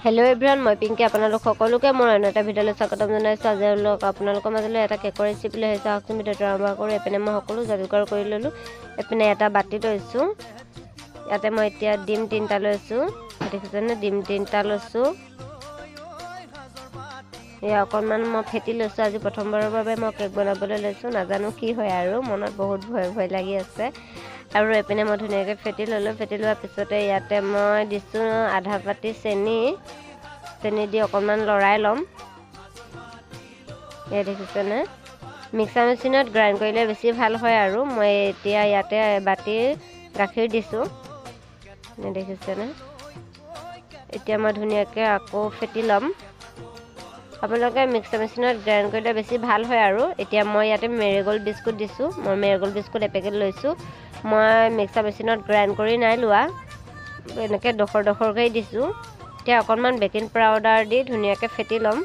Hello' everyone, মই পিংকি, আপোনালোক সকলোকে মোৰ অন্য এটা ভিডিঅ'লৈ স্বাগতম জনাইছোঁ। আজি আপোনালোকৰ মাজলৈ এটা কেকৰ ৰেচিপি লৈ আহিছোঁ। আহকচোন ভিডিঅ'টো আৰম্ভ কৰোঁ। এইপিনে মই সকলো যা যোগাৰ কৰি ল'লোঁ। এইপিনে এটা বাতি লৈছোঁ, ইয়াতে মই এতিয়া ডিম 3টা লৈছোঁ। দেখিছেনে, ডিম 3টা লৈছোঁ। এয়া অকণমান মই ফেটি লৈছোঁ। আজি প্ৰথমবাৰৰ বাবে মই কেক বনাবলৈ লৈছোঁ, নাজানো কি হয় আৰু, মনত বহুত ভয় ভয় লাগি আছে। আৰু এইপিনে মই ধুনীয়াকৈ ফেটি ল'লোঁ। ফেটি লোৱাৰ পিছতে ইয়াতে মই দিছোঁ আধা বাতি চেনি। চেনি দি অকণমান লৰাই ল'ম। এয়া দেখিছেনে, মিক্সাৰ মেচিনত গ্ৰাইণ্ড কৰিলে বেছি ভাল হয় আৰু। মই এতিয়া ইয়াতে এবাতি গাখীৰ দিছোঁ, দেখিছেনে। এতিয়া মই ধুনীয়াকৈ আকৌ ফেটি ল'ম। আপোনালোকে মিক্সাৰ মেচিনত গ্ৰাইণ্ড কৰিলে বেছি ভাল হয় আৰু। এতিয়া মই ইয়াতে মেৰিগ'ল্ড বিস্কুট দিছোঁ। মই মেৰিগ'ল্ড বিস্কুট এপেকেট লৈছোঁ। মই মিক্সাৰ মেচিনত গ্ৰাইণ্ড কৰি নাই লোৱা, এনেকৈ ডোখৰ ডোখৰকৈ দিছোঁ। এতিয়া অকণমান বেকিং পাউডাৰ দি ধুনীয়াকৈ ফেটি ল'ম।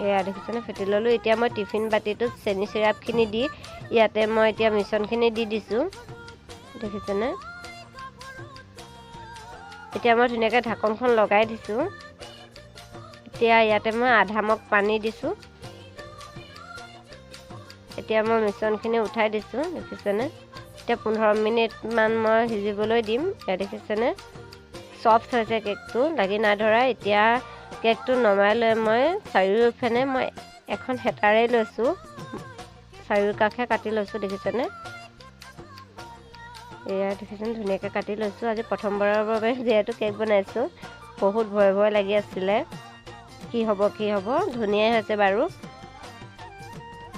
এয়া দেখিছেনে, ফেটি ল'লোঁ। এতিয়া মই টিফিন বাতিটোত চেনি চিৰাপখিনি দি ইয়াতে মই এতিয়া মিশ্ৰণখিনি দি দিছোঁ, দেখিছেনে। এতিয়া মই ধুনীয়াকৈ ঢাকনখন লগাই দিছোঁ। এতিয়া ইয়াতে মই আধা মগ পানী দিছোঁ। এতিয়া মই মিশ্ৰণখিনি উঠাই দিছোঁ, দেখিছেনে। এতিয়া 15 মিনিটমান মই সিজিবলৈ দিম। এয়া দেখিছেনে, চফ্ট হৈছে কেকটো, লাগি নাই ধৰা। এতিয়া কেকটো নমাই লৈ মই চাৰিওফালে মই এখন হেতাৰে লৈছোঁ, চাৰিওকাষে কাটি লৈছোঁ, দেখিছেনে। এয়া দেখিছেনে, ধুনীয়াকৈ কাটি লৈছোঁ। আজি প্ৰথমবাৰৰ বাবে যিহেতু কেক বনাইছোঁ, বহুত ভয় ভয় লাগি আছিলে, কি হ'ব কি হ'ব। ধুনীয়াই হৈছে বাৰু,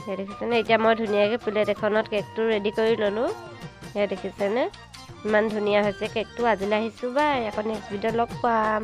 সেয়া দেখিছেনে। এতিয়া মই ধুনীয়াকৈ প্লেট এখনত কেকটো ৰেডি কৰি ল'লোঁ। সেয়া দেখিছেনে, ইমান ধুনীয়া হৈছে কেকটো। আজিলৈ আহিছোঁ, বাই। আকৌ নেক্সট ভিডিঅ'ত লগ পাম।